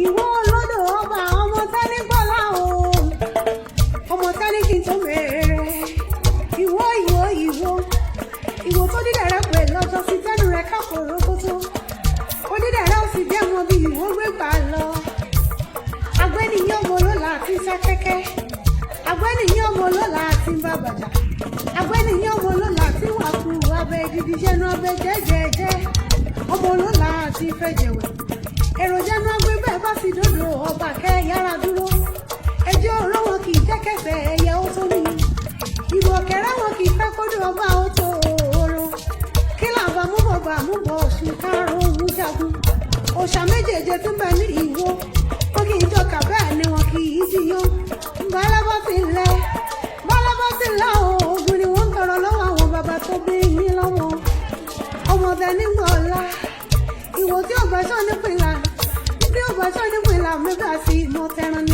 Ìwọ olódò ọba, ọmọ tẹ́ni gbọ́lá o, ọmọ tẹ́ni kí n tó mèrè. Ìwọ, ìwọ, ìwọ, ìwọ tó dídẹ̀rẹ́ pè lọ́jọ́ sí tẹ́nu rẹ̀ kápò rókótó. Onídẹ̀rẹ́ ò sì jẹ́ wọn bí ìwọ gbé gbà lọ. Agbẹ́niyàn ọmọ lọ́la àti sá kẹ́kẹ́. Agbẹ́niyàn ọmọ lọ́la àti ń bá bàjá. Agbẹ́niyàn ọmọ lọ́la àti wà kú abẹ́ dídí jẹ́nu abẹ́ jẹ́jẹ́jẹ́. Ọmọ lọ́la àti fẹ́jẹ̀wẹ̀. Èròjà náà gbé bẹ́ẹ̀ bá sì dòdò ọba kẹ́ yára dúró. Ẹjọ́ ọ̀rọ̀ wọn kì í jẹ́ kẹsẹ̀ ẹyẹ ó tó ní. Ìbò kẹrẹ wọn kì í fẹ́ kódò ọba ó tó oorun. Kí làbà mú bọ̀ bà mú bọ̀ oṣù karùn-ún mú jagun. Òòṣà méjèèjì tí ń bẹ ní ìwó. Wọn kì í jọkà, bẹ́ẹ̀ ni wọn kì í jiyàn. Bálábá ti lẹ̀. Bálábá ti lẹ̀ o, ogun ni wọ́n ń tọrọ lọ́wọ́ àwọn bàbá tó bí yín lọ́mọ. Ọmọdé nígbà ọ̀la. Ìwò tí ò bá ṣọ́ nípìnlá. Tí ò bá ṣọ́ nípìnlá, mẹ́fà sí ìmọ̀ tẹran.